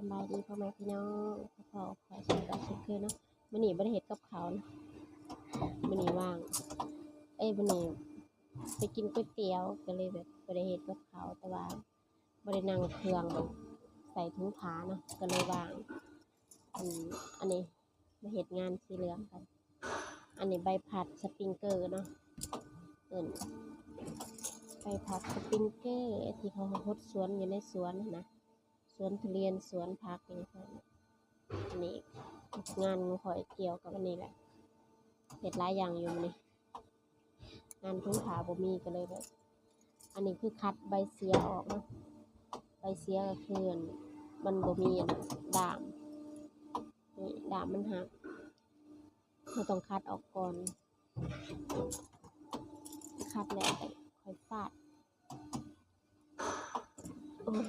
ສະບາຍດີພໍ່ແມ່ພີ່ນ້ອງ ພໍ້ກັບຂ້ອຍເຊັ່ນເກົ່າເຊັ່ນເຄີຍເນາະ. ມື້ນີ້ບໍ່ໄດ້ເຮັດກັບເຂົ້ານະ ມື້ນີ້ວ່າງ ເອີຍ ມື້ນີ້ໄປກິນກ໋ວຍຕຽວ ກໍເລີຍແບບບໍ່ໄດ້ເຮັດກັບເຂົ້າ ແຕ່ວ່າບໍ່ໄດ້ນັ່ງເຄື່ອງ ແບບໃສ່ຖົງຜ້າເນາະ ກໍເລີຍວ່າງ. ອັນ ອັນນີ້ມາເຮັດງານສີເຫຼືອງກັນ. ອັນນີ້ໃບພັດສະປຣິງເກີເນາະ ເອີ້ນໃບພັດສະປຣິງເກີ ທີ່ເຂົາຫົດສວນຢູ່ໃນສວນຫັ້ນນະ ສວນທຸລຽນ ສວນຜັກຫຍັງຊັ້ນ. ອັນນີ້ງານຂອງຂ້ອຍກ່ຽວກັບອັນນີ້ແຫຼະ ເຮັດຫຼາຍຢ່າງຢູ່ມື້ນີ້ ງານຖົງຜ້າບໍ່ມີ ກໍເລີຍແບບ ອັນນີ້ຄືຄັດໃບເສຍອອກເນາະ ໃບເສຍກໍຄືອັນ ມັນບໍ່ມີອັນດ້າມ ນີ້ ດ້າມມັນຫັກ ເຮົາຕ້ອງຄັດອອກກ່ອນ ຄັດແລ້ວຄ່ອຍຟາດ. ໂອ້ຍ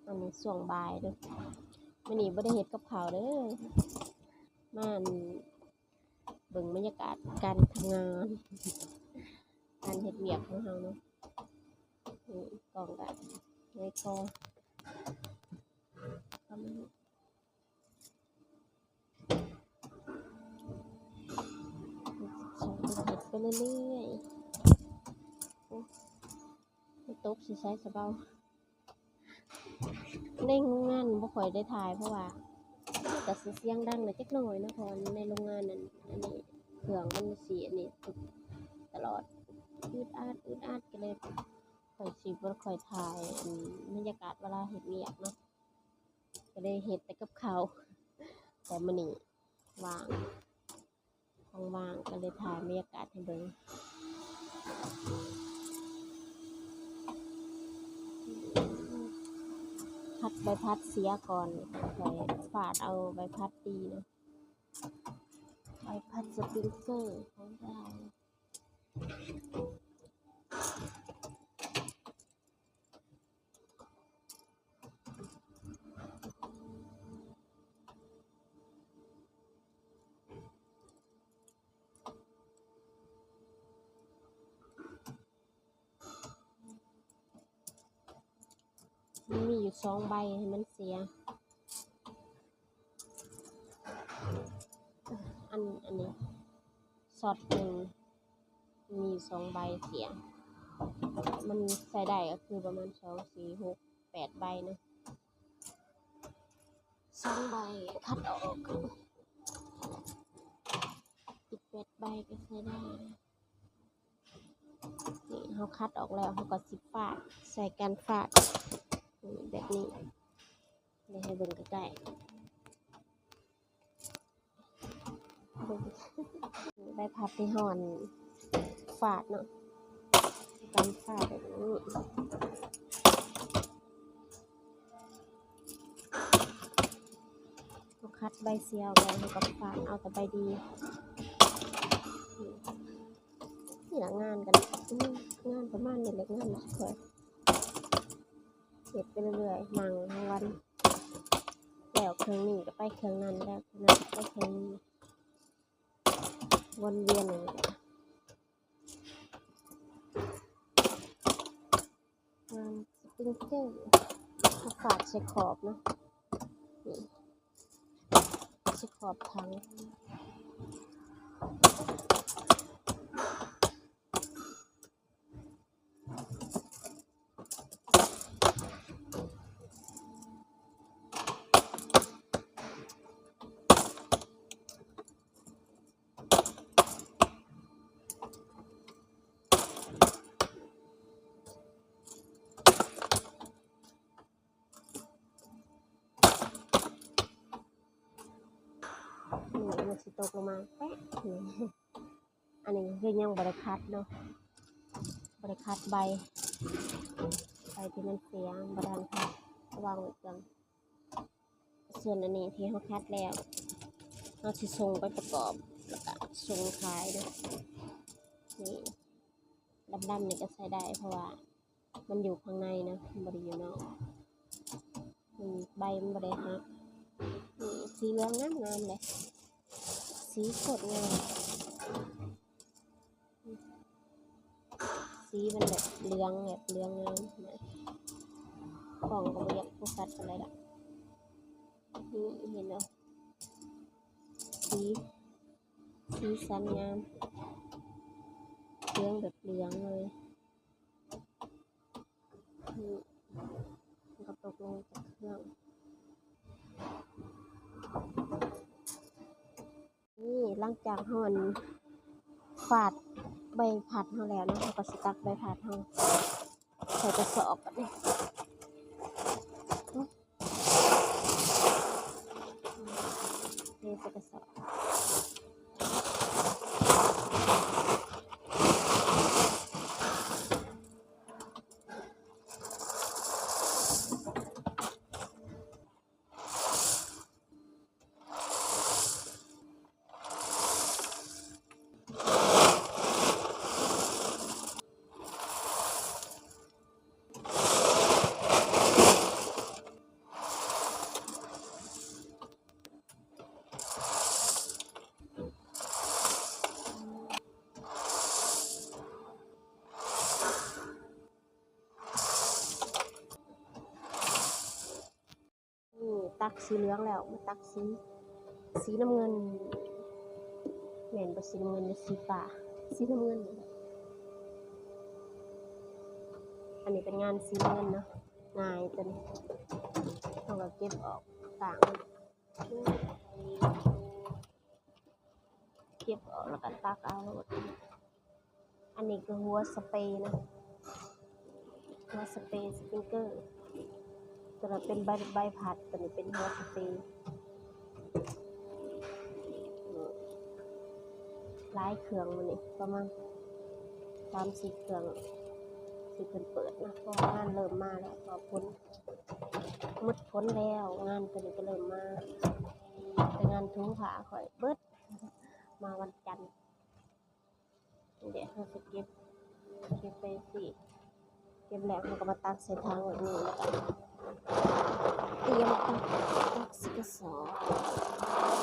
ອັນນີ້ຊ່ວງບ່າຍເດີ້ ມື້ນີ້ບໍ່ໄດ້ເຮັດກັບເຂົ້າເດີ້ ມາ ອັນ ເບິ່ງບັນຍາກາດການທຳງານ ການເຮັດວຽກຂອງເຮົາເນາະ. ນີ້ ກ້ອງກະໄວ້ພໍ ປະມານນີ້ ເຮັດໄປເລື້ອຍໆ. ໂອ້ ມັນຕົກຊິໃສສະເບົາ. ໃນໂຮງງານບໍ່ຄ່ອຍໄດ້ຖ່າຍ ເພາະວ່າມັນກະຊິສຽງດັງແດ່ຈັກໜ້ອຍເນາະ ເພາະວ່າໃນໂຮງງານນັ້ນ ອັນນີ້ເຄື່ອງມັນຊິອັນນີ້ທຸກຕະຫຼອດ ອືດອາດ ອືດອາດ ກໍເລີຍຂ້ອຍຊິບໍ່ຄ່ອຍຖ່າຍ ອັນ ບັນຍາກາດເວລາເຮັດວຽກເນາະ ກໍເລີຍເຮັດແຕ່ກັບເຂົ້າ. ແຕ່ມື້ນີ້ວ່າງ ວ່າງໆ ກໍເລີຍຖ່າຍບັນຍາກາດໃຫ້ເບິ່ງ. ຄັດໃບພັດເສຍກ່ອນ ຄ່ອຍຟາດເອົາໃບພັດດີເນາະ ໃບພັດສະປຣິງເກີຂອງເຮົາ. ມັນມີຢູ່ສອງໃບ ໃຫ້ມັນເສຍ ອັນ ອັນນີ້ ຊັອດໜຶ່ງ ມີຢູ່ສອງໃບເສຍ ມັນໃຊ້ໄດ້ກໍຄືປະມານສອງ ສີ່ ຫົກ ແປດໃບເນາະ ສອງໃບຄັດອອກ ອີກແປດໃບກໍໃຊ້ໄດ້. ນີ້ເຮົາຄັດອອກແລ້ວ ເຮົາກໍຊິຟາດ ໃສ່ກັນຟາດ ນີ້ ແບບນີ້ ດຽວໃຫ້ເບິ່ງໃກ້ໆ ເບິ່ງ ໃບພັດທີ່ເຮົາ ອັນ ຟາດເນາະ ກັນຟາດແບບນີ້. ເຮົາຄັດໃບເສຍອອກແລ້ວ ເຮົາກໍຟາດເອົາແຕ່ໃບດີ. ນີ້ລະງານກັນ ອືມ ງານປະມານນີ້ແຫຼະ ງານຂ້ອຍເຮັດໄປເລື້ອຍໆ ນັ່ງທັງວັນ ແລ້ວເຄື່ອງນີ້ກໍໄປເຄື່ອງນັ້ນ ແລ້ວເຄື່ອງນັ້ນກໍໄປເຄື່ອງນີ້ ວົນວຽນຢູ່ນີ້ແຫຼະ. ງານສະປຣິງເກີ ມາຟາດໃສ່ຂອບເນາະ ນີ້ ໃສ່ຂອບຖັງ. ນີ້ ມັນຊິຕົກລົງມາແປະ ນີ້ ອັນນີ້ຄືຍັງບໍ່ໄດ້ຄັດເນາະ ບໍ່ໄດ້ຄັດໃບ ໃບທີ່ມັນເສຍ ບໍ່ທັນຄັດ ວາງໄວ້ກ່ອນ. ສ່ວນອັນນີ້ທີ່ເຮົາຄັດແລ້ວ ເຮົາຊິສົ່ງໄປປະກອບ ແລ້ວກະສົ່ງຂາຍເນາະ. ນີ້ ດຳໆ ນີ້ກໍໃຊ້ໄດ້ ເພາະວ່າມັນຢູ່ຂ້າງໃນນະ ມັນບໍ່ໄດ້ຢູ່ນອກ. ນີ້ ໃບມັນບໍ່ໄດ້ຫັກ. ນີ້ ສີເຫຼືອງງາມໆ ເດ້ ສີໂຄດງາມ. ສີມັນແບບເຫຼືອງ ແບບເຫຼືອງງາມນະ. ກ້ອງກໍບໍ່ຢາກໂຟກັສປານໃດລະ. ນີ້ເຫັນບໍ່? ສີ ສີສັນງາມ ເຫຼືອງແບບເຫຼືອງເລີຍ. ນີ້ ມັນກໍຕົກລົງຈາກເຄື່ອງ. ນີ້ ຫຼັງຈາກເຮົາ ອັນ ຟາດໃບພັດເຮົາແລ້ວເນາະ, ເຮົາກໍຊິຕັກໃບພັດເຮົາໃສ່ກະສອບບາດນີ້. ເທໃສ່ກະສອບ. ນີ້ ຕັກສີເຫຼືອງແລ້ວ ມາຕັກສີ ສີນ້ຳເງິນ ແມ່ນບໍ່? ສີນ້ຳເງິນ ຫຼື ສີຟ້າ? ສີນ້ຳເງິນນີ້ແຫຼະ. ອັນນີ້ເປັນງານສີນ້ຳເງິນເນາະ, ງ່າຍຕົວນີ້. ເຮົາກໍເກັບອອກ ຕ່າງມັນ ເກັບອອກແລ້ວກໍຕັກເອົາໂລດ. ອັນນີ້ຄືຫົວສະເປນະ, ຫົວສະເປສະປຣິງເກີ ຕົວນັ້ນເປັນໃບ ໃບພັດ, ຕົວນີ້ເປັນຫົວສະເປ. ຫຼາຍເຄື່ອງມື້ນີ້ ປະມານສາມສີ່ເຄື່ອງທີ່ເພິ່ນເປີດນະ, ເພາະວ່າງານເລີ່ມມາແລ້ວ, ເພາະວ່າຝົນ ໝົດຝົນແລ້ວ, ງານຕົວນີ້ກໍເລີ່ມມາ. ແຕ່ງານຖົງຜ້າຂ້ອຍເບິດ ມາວັນຈັນ. ດຽວເຮົາຊິເກັບ ເກັບໄປຊີ້ ເກັບແລ້ວເຮົາກໍມາຕັກໃສ່ຖັງແບບນີ້ ແລ້ວກໍຕຽມຕັກ ຕັກໃສ່ກະສອບ.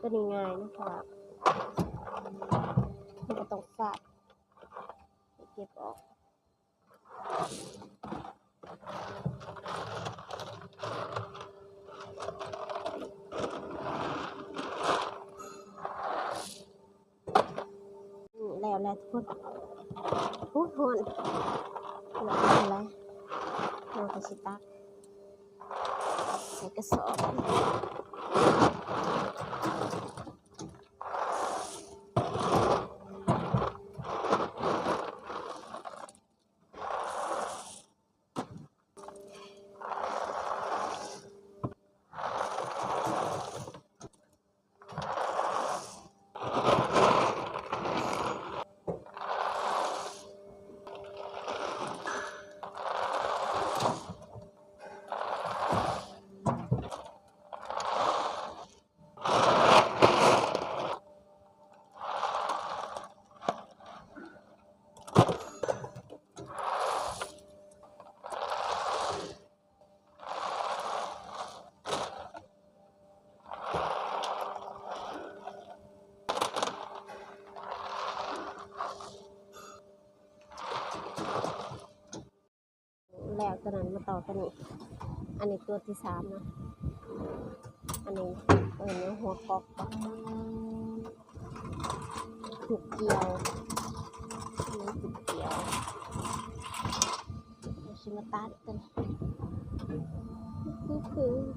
ຕົວນີ້ງ່າຍເນາະ ເພາະວ່າເຮົາບໍ່ຕ້ອງຟາດ ເກັບອອກ. ນີ້ ແລ້ວແລ້ວທຸກຄົນ. ໂອ້ຍ ຮ້ອນ ແລ້ວແລ້ວ ເຮົາກໍຊິຕັກໃສ່ກະສອບ. ແລ້ວຕົວນັ້ນມາຕໍ່ຕົວນີ້. ອັນນີ້ຕົວທີສາມເນາະ. ອັນນີ້ເອີ້ນວ່າຫົວກອກ ຫຸກກ່ຽວ ຫຸກກ່ຽວ. ເຮົາຊິມາຕັດຕົວນີ້.